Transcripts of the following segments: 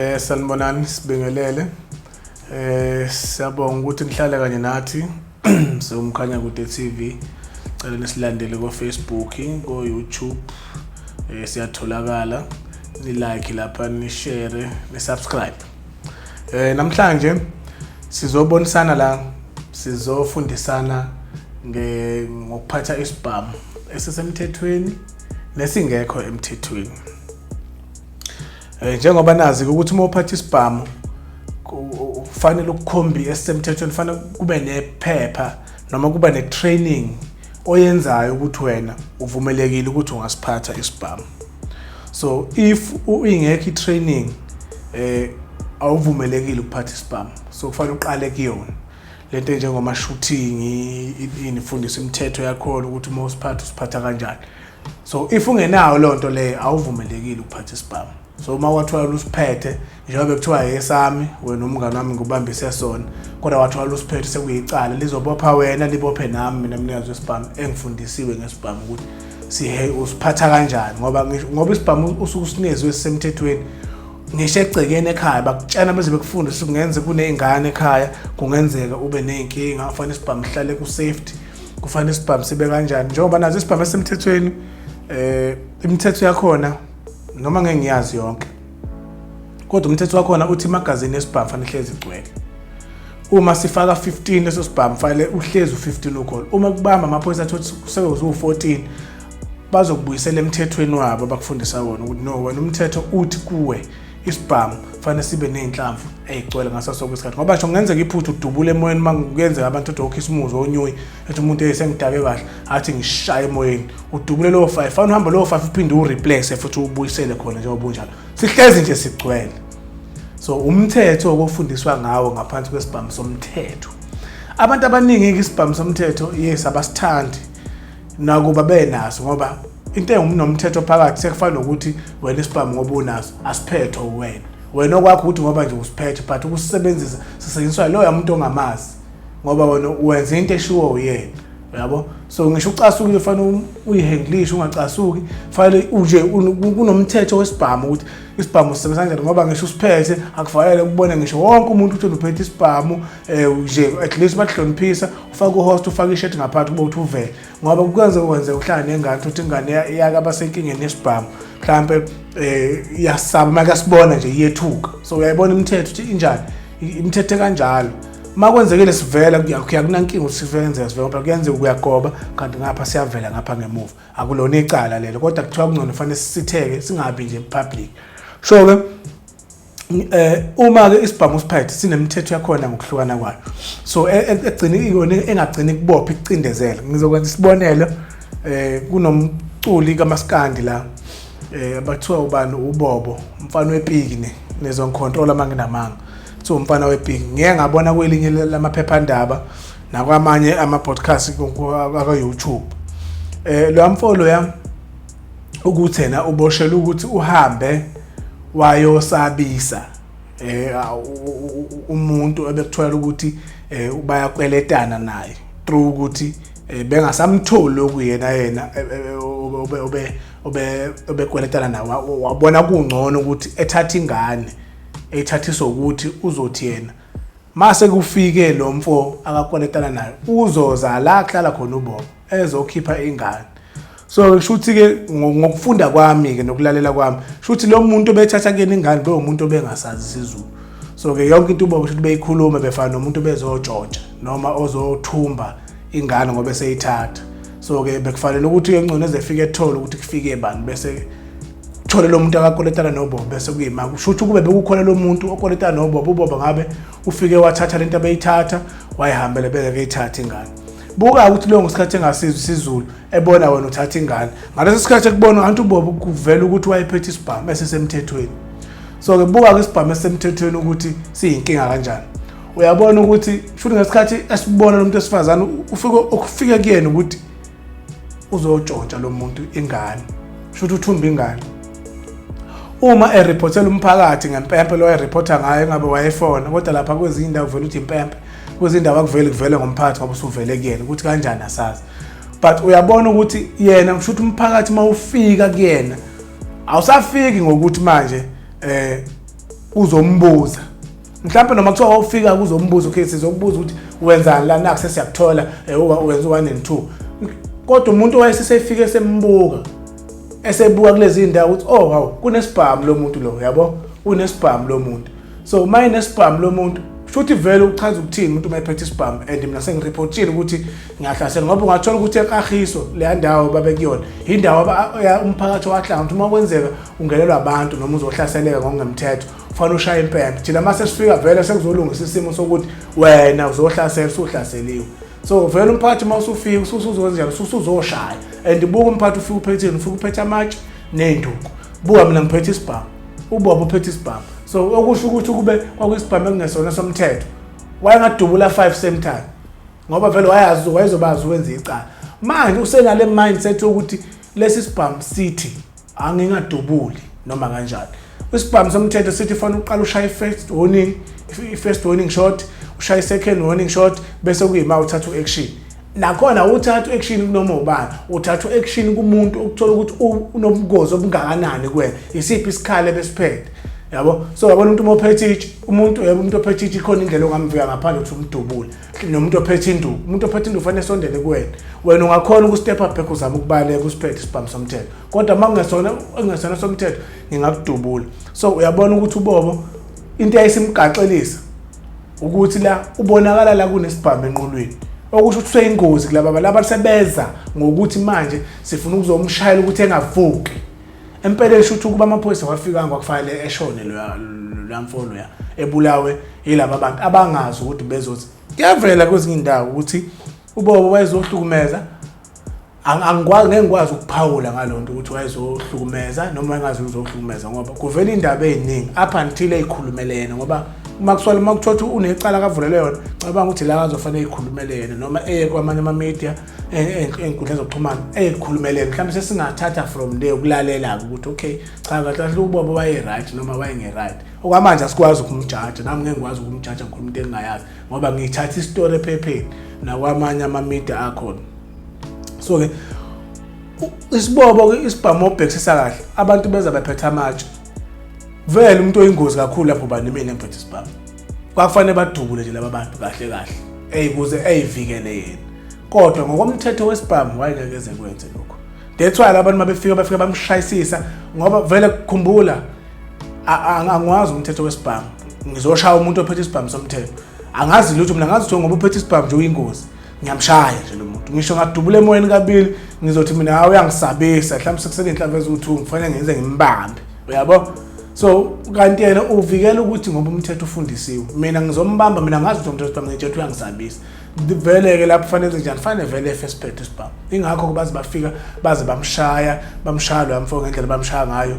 Sanibonani, sibingelele. Siyabonga ukuthi nihlale kanye nathi siwumkhanyakude TV. Cela nisilandele ko Facebook, ko YouTube. Siyatholakala. Ni like lapha, ni share, ni subscribe. Namhlanje sizobonisana la, sizofundisana nge ngokuphatha isibhamu esisemthethweni nesingekho emthethweni. Njengoba nazi ukuthi uma uphatha isibhamu kufanele ukukhombi esisemthethweni, kufanele kube nephepha noma kuba ne-training oyenzayo ukuthi wena uvumelekile ukuthi ungasiphatha isibhamu. So if ingekho i-training, awuvumelekile ukuphatha isibhamu, so kufanele uqale kuyona lento enjengoma shooting, inifundisa imithetho yakhona ukuthi uma usiphatha usiphatha kanjani. So if ungenayo leyo nto leyo, awuvumelekile ukuphatha isibhamu. So uma kwathiwa usiphethe, njengoba bekuthiwa esami wena umngane wami ngubambise sona, kodwa wathiwa usiphethe, sekuyicala, lizobopha wena, libophe nami mina mnikazi wesibhamu engifundisiwe ngesibhamu ukuthi sihe usiphatha kanjani, ngoba isibhamu usuke usinikezwe esisemthethweni. Ngisho egcekeni ekhaya bakutshena beze bekufundisa, kungenzeka kuney'ngane ekhaya, kungenzeka ube ney'nkinga, kufanele isibhamu sihlale ku-safety, kufanele isibhamu sibe kanjani. Njengoba nazo isibhamu esisemthethweni, imithetho yakhona noma ngeke ngiyazi yonke, kodwa umthetho wakhona uthi imagazini yesibhamu fanele ihlezi igcwele. Uma sifaka 15 leso sibhamu, fanele uhlezi u15 ukhona. Uma kubamba amaphoyisa athi sekuze u14, bazokubuyisela emthethweni wabo abakufundisa wona ukuthi no, wena umthetho uthi kuwe isibhamu fanele sibe ney'nhlamvu ey'gcwele ngaso sonke isikhathi, ngoba ngisho kungenzeka iphutha udubule emoyeni. Uma kuyenzeka abantu ethi okhisimuzi onyuyi, ethi umuntu esengidake kahle, athi ngishaye emoyeni, udubule lowo five, fanele uhambe lowo five uphinde ureplace futhi ubuyisele khona njengoba bunjalo, sihlezi nje sigcwele. So umthetho okufundiswa ngawo ngaphansi kwesibhamu somthetho. Abantu abaningi-ke isibhamu somthetho, yes, abasithandi nakuba benaso, ngoba into engumnomthetho phakathi sekufana nokuthi wena isibhamu ngoba unaso asiphethwe wena, wena okwakho ukuthi ngoba nje usiphethe, but ukusebenzisa sisetshenziswa loya muntu ongamazi, ngoba wena wenza into eshiwo uyena, uyabo. So ngisho ucasukile ufanele uyihandlishe, ungacasuki fanele nje kunomthetho wesibhamu ukuthi isibhamu sisebenza kanjani, ngoba ngisho usiphethe akufanele ukubone ngisho wonke umuntu ukuthi uphethe isibhamu. Nje at least bakuhloniphisa, ufake uholster, ufake ishirt ngaphakathi kube ukuthi uvele, ngoba kwenze kwenze uhlala nengane ukuthi ingane iyake abasenkingeni yesibhamu mhlampe, iyasaba uma kuyasibona nje iyethuka. So uyayibona imithetho ukuthi injani, imithetho kanjalo. Uma kwenzekile sivela, kuyakunankinga ukuthi sivenzeka sivela, ngoba kuyenzeka uyagoba kanti ngapha siyavela ngapha ngemuva, akulona icala lelo, kodwa kuthiwa kungcono fanele sisitheke singabi nje public. So ke uma ke isibhamu siphethe sinemithetho yakhona ngokuhlukana kwayo, so egcina iyona engagcini kubopha ikucindezela. Ngizokwenza isibonelo, kunomculi kaMaskandi la, abathiwa ubani, uBobo umfana wepiki, ne nezongicontrola manginamanga, kuthiwa umfana wepiki. Ngeke ngabona kwelinye lamaphephandaba nakwamanye ama-podcast aka-YouTube, lo mfo loya ukuthi yena uboshelwe ukuthi uhambe wayosabisa umuntu ebekuthola ukuthi bayakweletana naye through ukuthi bengasamtholi okuyena yena obe obe obekweletana naye, wabona kungcono ukuthi ethatha ingane, ethathiswa ukuthi uzothi yena mase kufike lo mfo akakweletana naye uzoza la kuhlala khona uBobo ezokhipha ingane. So kusho ukuthi-ke ngokufunda kwami-ke nokulalela kwami, kusho ukuthi lo muntu obethatha kuyena ingane bewumuntu obengasazi isiZulu. So-ke yonke into uBobo kusho ukuthi beyikhuluma befana nomuntu obezotshontsha noma ozothumba ingane ngoba eseyithatha. So-ke bekufanele ukuthi-ke ngcono ezefike ethole ukuthi kufike bani, bese thole lo muntu akakweletana noBobo, bese kuyima. Kusho ukuthi kube bekukhona lo muntu okweletana noBobo, uBobo ngabe ufike wathatha lento abeyithatha wayihambele, bengeke eyithathe ingane. Buka ukuthi leyo ngesikhathi engasizwa isiZulu, ebona wena uthatha ingane, ngaleso sikhathi ekubona anti uBobo kuvela ukuthi wayephethe isibhamu esisemthethweni. So-ke buka-ke isibhamu esisemthethweni ukuthi siyinkinga kanjani. Uyabona ukuthi shuthi ngesikhathi esibona lo muntu wesifazane ufike ukufike kuyena ukuthi uzotshontsha lo muntu ingane, shuthi uthumba ingane. Uma eriphothela umphakathi ngempempe lo ayerephotha ngayo, engabe wayefona, kodwa lapha kwezinye indawo kuvela ukuthi impempe, kwezinye indawo akuveli, kuvele ngomphakathi ngoba usuvele kuyena ukuthi kanjani asazi. But uyabona ukuthi yena kusho ukuthi umphakathi uma ufika kuyena awusafiki ngokuthi manje Uzombuza mhlawumbe noma kuthiwa wawufika kuzombuza, okay, sizokubuza ukuthi wenzani la, naku sesiyakuthola, wenza u-1 and 2. Kodwa umuntu wayesesefike sembuka, esebuka kulezi ndawo ukuthi, oh wow, kunesibhamu lo muntu lo, yabo, unesibhamu lo muntu. So uma enesibhamu lo muntu, shuthi vele uchaza ukuthini umuntu uma ephethe isibhamu? And mina sengiripotile ukuthi ngiyahlasela, ngoba ungathola ukuthi eKagiso leya ndawo babekuyona indawo umphakathi wahlanga ukuthi uma kwenzeka ungenelwa abantu noma uzohlaseleka ngokungemthetho, kufanele ushaye impempe. Thina uma sesifika vele sekuzolungisa isimo sokuthi wena uzohlasela, usuhlaseliwe. So vele umphakathi uma usufika usuzowenza njalo, usuzoshaya. And buka, umphakathi ufika uphetheni? Ufika uphethe amatshe ney'nduku. Buka mina, ngiphethe isibhamu, ubaba uphethe isibhamu. So okusho ukuthi kube kwakuyisibhamu ekungesona somthetho, wayengadubula 5 same time, ngoba vele wayazi wayezobazi ukwenza icala. Manje usenale mindset yokuthi lesi sibhamu sithi angingadubuli noma kanjani. Isibhamu somthetho sithi fanele uqale ushaye i-first warning, i-first warning shot, ushaye i-second warning shot, bese kuyima uthatha u-action. Nakhona uthatha u-action kunoma ubani, uthatha u-action kumuntu ukuthola ukuthi unobungozi obungakanani kuwena, isiphi isikhali ebesiphethe, yabo. So yabona umuntu uma ophethe itshe, umuntu, yebo, umuntu ophethe itshe ikhona indlela ongamvika ngaphandle ukuthi umdubule. Nomuntu ophethe induku, umuntu ophethe induku fanele esondele kuwena, wena ungakhona uku-step up back, uzama ukubaleka usiphethe isibhamu somthetho. Kodwa uma kungesona, engesona somthetho, ngingakudubula. So uyabona ukuthi uBobo into eyayisimgaxelisa ukuthi la ubonakala la kunesibhamu enqulwini, okusho ukuthi useyingozi kulaba laba sebeza ngokuthi manje sifuna ukuzomshayela ukuthi engavuki. Empeleni shuthi ukuba amaphoyisa wafikanga, kwakufanele eshone loya mfo loya, ebulawe yilaba bantu abangazi ukuthi bezothi. Kuyavela kwezinye indawo ukuthi uBobo wayezohlukumeza. Angikwazi, ngeke ngikwazi ukuphawula ngalonto ukuthi wayezohlukumeza noma wayengazi uzohlukumeza, ngoba kuvela indaba ey'ningi up until ey'khulumele yena. Ngoba uma kuswala, uma kuthiwa ukuthi unecala akavulelwe yona, cabanga ukuthi la azofanele ey'khulumele yena noma eye kwamanye ama-media, ey'nkundleni zokuxhumana, ey'khulumele yena. Mhlawumbe sesingathatha from there ukulalela-ke ukuthi okay, cha, kahle kahle uBobo waye-right noma wayenge-right. Okwamanje asikwazi ukumjaja, nami ngeke ngikwazi ukumjaja, ngikhuluma into engingayazi, ngoba ngiyithatha isitori ephepheni nakwamanye ama-media akhona. So-ke isibobo-ke isibhamu obhekisisa kahle, abantu beza bephethe amatshe. Vele umuntu oyingozi kakhulu lapho bani? Mina engiphethe isibhamu. Kwakufanele badubule nje laba bantu kahle kahle, eyikuze eyivikele yena. Kodwa ngokomthetho wesibhamu wayengeke eze kwenze lokho. That's why labantu mabefika bafika bamshayisisa, ngoba vele khumbula, angiwazi umthetho wesibhamu, ngizoshaya umuntu ophethe isibhamu somthetho? Angazi lutho mina. Ngazi ukuthi ngoba uphethe isibhamu nje uyingozi, ngiyamshaya nje lo muntu. Ngisho ngadubula emoyeni kabili, ngizothi mina, hawu, uyangisabisa, mhlawumbe sekusele eziwu-2, ngifanele ngenze ngimbambe, uyabo. So kanti yena uvikela ukuthi ngoba umthetho ufundisiwe, mina ngizombamba. Mina ngazi ukuthi umthetho, ngitshela ukuthi uyangisabisa. Vele-ke lapho fanele njani? Fanele vele efe esiphethe isibhamu. Ingakho baze bafika baze bamshaya, bamshaya loya mfo ngendlela bamshaya ngayo.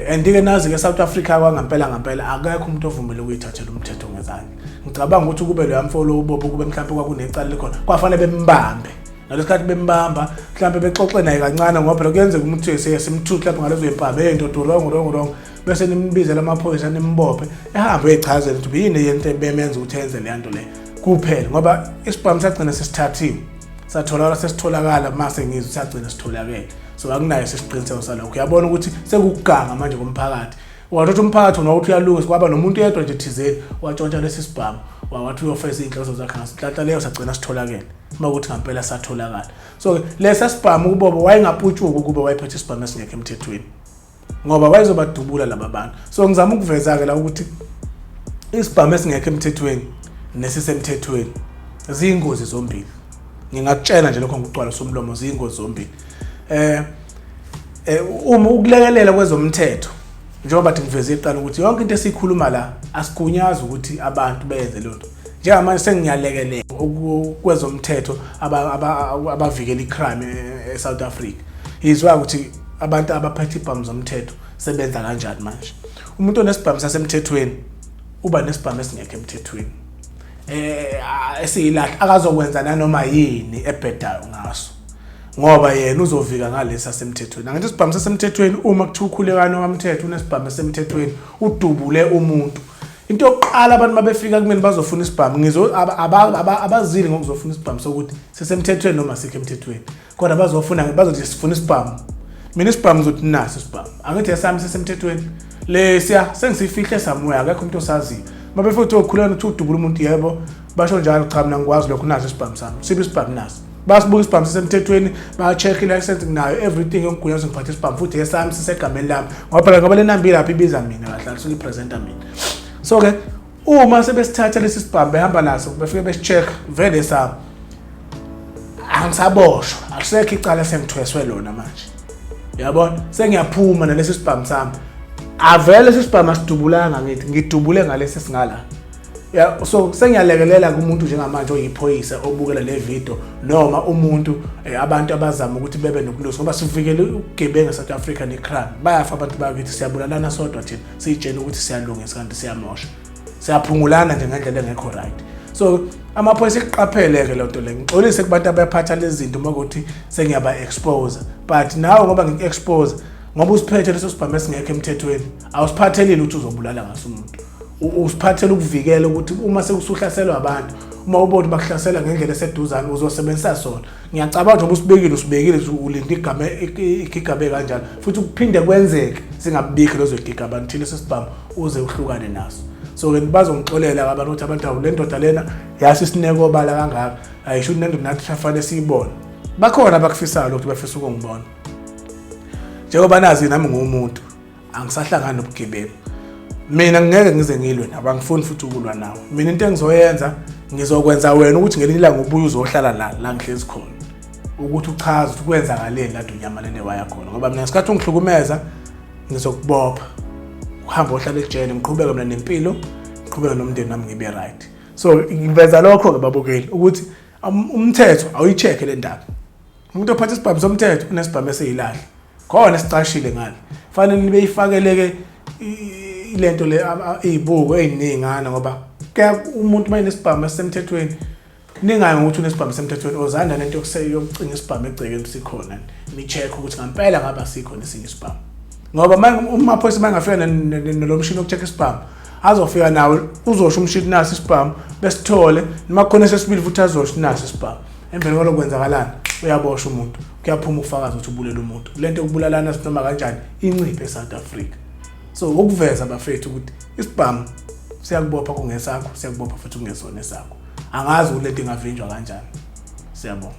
And-ke nazi-ke South Africa kwangampela ngampela akekho umuntu ovumele ukuyithathela umthetho ngezandla. Ngicabanga ukuthi ukube loya mfo lo uBobo, kube mhlawumbe kwakunecala likhona, kwafanele bembambe ngalesikhathi bembamba, mhlawumbe bexoxe naye kancane, ngoba phela kuyenzeka umuntu simthuthi lapho ngalezo yimpama, hey ndoda, wrong, wrong, wrong, bese nimbizela amaphoyisa, nimbophe, ehambe eyichazela ukuthi yini yento ebemenza ukuthi enze leya nto leyo kuphela. Ngoba isibhamu sagcina sesithathiwe, satholakala, sesitholakala mase ngizwe sagcina sitholakele. So akunayo sesiqiniseko salokho. Uyabona ukuthi sekukuganga manje komphakathi. Wathatha umphakathi wona ukuthi uyalungisa, kwaba nomuntu yedwa nje thizeni watshontsha lesi sibhamu, wathi uyofeza iy'nhloso zakhe ngaso. Nhlanhla leyo sagcina sitholakele, uma kuthi ngampela satholakala. So-ke lesa sibhamu uBobo wayengaputshuki ukube wayephethe isibhamu esingekho emthethweni, ngoba wayezobadubula laba bantu. So ngizama ukuveza-ke la ukuthi isibhamu esingekho emthethweni nesisemthethweni ziyingozi zombili. Ngingakutshela nje lokho ngokugcwala somlomo, ziyingozi zombili. Uma ukulekelela kwezomthetho, njengoba thi ngiveze iqala ukuthi yonke into esiyikhuluma la asigunyazi ukuthi abantu benze leyo nto. Njengamanje sengiyalekelela kwezomthetho abavikela i-crime e-South Africa. Yizwa ukuthi abantu abaphethe ibhamu zomthetho sebenza kanjani manje. Umuntu onesibhamu sasemthethweni uba nesibhamu esingekho emthethweni esiyilahla, akazokwenza nanoma yini ebhedayo ngaso, ngoba yena uzovika ngalesi asemthethweni. Angithi isibhamu sasemthethweni, uma kuthiwa uKhulekani wamthetho unesibhamu esemthethweni, udubule umuntu, into yokuqala abantu mabefika kumina bazofuna isibhamu, ngizo abazili ngokuzofuna isibhamu sokuthi sisemthethweni noma sikho emthethweni, kodwa bazofuna, bazothi sifuna isibhamu. Mina isibhamu ngizothi naso isibhamu, angithi esami sisemthethweni. Lesiya sengisifihle somewhere, akekho umuntu osaziyo. Uma befika okhulana uthi udubula umuntu, yebo, basho njalo, cha mina ngikwazi lokho, naso isibhamu sami, sibe isibhamu naso. Basibuka isibhamu sisemthethweni, baya-check i-license nginayo, everything yonke ngiphathe isibhamu futhi esami sisegameni lami, ngoba phela ngoba le namba ilapha ibiza mina kahle kahle, suke mina. So-ke uma sebesithatha lesi sibhamu behamba naso, befike besi-check, vele sami, angisaboshwa, akusekho icala esengithweswe lona manje, yabona. Sengiyaphuma nalesi sibhamu sami, avele lesi sibhamu asidubulanga, ngithi ngidubule ngalesi singala ya. So sengiyalekelela kumuntu njengamanje oyiphoyisa obukela le video, noma umuntu abantu abazama ukuthi bebe nokulungisa, ngoba sivikele ubugebengu eSouth Africa ne-crime. Bayafa abantu bakithi, siyabulalana sodwa thina, siyitshela ukuthi siyalungisa kanti siyamosha, siyaphungulana nje ngendlela engekho right. So amaphoyisa ikuqaphele-ke loo nto le. Ngixolise kubantu abaphatha lezi zinto uma kuthi sengiyaba-expose, but nawe ngoba ngiku-expose ngoba usiphethe leso sibhamu esingekho emthethweni, awusiphathelile ukuthi uzobulala ngaso umuntu. Usiphathela ukuvikela ukuthi uma sekusuhlaselwa abantu, uma ubona bakuhlasela ngendlela eseduzane, uzosebenzisa sona. Ngiyacabanga njengoba usibekile, usibekile ulinde igama igigabe kanjalo futhi kuphinde kwenzeke singabikho lezo gigaba nithile sesibhamu uze uhlukane naso. So-ke bazongixolela abantu ukuthi abantu awu le ndoda lena yase isineke obala kangaka, ayisho ukuthi nendoda nathi kufanele siyibone. Bakhona abakufisayo lokhu, bafisa ukungibona. Njengoba nazi nami nguwumuntu, angisahlangani nobugebengu mina, ngeke ngize ngilwe nabo, angifuni futhi ukulwa nawo mina. Into engizoyenza, ngizokwenza wena ukuthi ngelinye ilanga ubuye uzohlala la la ngihlezi khona, ukuthi uchaze ukuthi kwenzakaleni la unyamalele waya khona, ngoba mina ngesikhathi ungihlukumeza ngizokubopha, uhambe ohlala ejele, ngiqhubeke mina nempilo, ngiqhubeke nomndeni wami, ngibe right. So ngiveza lokho-ke babukeli ukuthi umthetho awuyi-check-e le ndaba. Umuntu ophatha isibhamu somthetho unesibhamu esiyilahla khona esicashile ngale, fanele nibeyifakeleke ilento le iy'buko ey'ningana, ngoba umuntu uma enesibhamu esisemthethweni, ningayi ngokuthi unesibhamu esemthethweni, ozana nento yokucinga isibhamu egcekeni sikhona, ni-check ukuthi ngampela ngabe asikho nesinye isibhamu, ngoba umaphoyisa uma engafika nalo mshini woku-check isibhamu azofika nawo, uzosho umshini naso isibhamu, besithole noma kukhona esesibili futhi azosho naso isibhamu. Emveni kwalokho kwenzakalani? Uyaboshwa umuntu, kuyaphuma ubufakazi ukuthi ubulela umuntu. Le nto yokubulalana noma kanjani inciphe eSouth Africa. So ukuveza bafethu ukuthi isibhamu siyakubopha kungesakho, siyakubopha futhi kungesona esakho. Angazi ukuthi lento ingavinjwa kanjani. Siyabonga.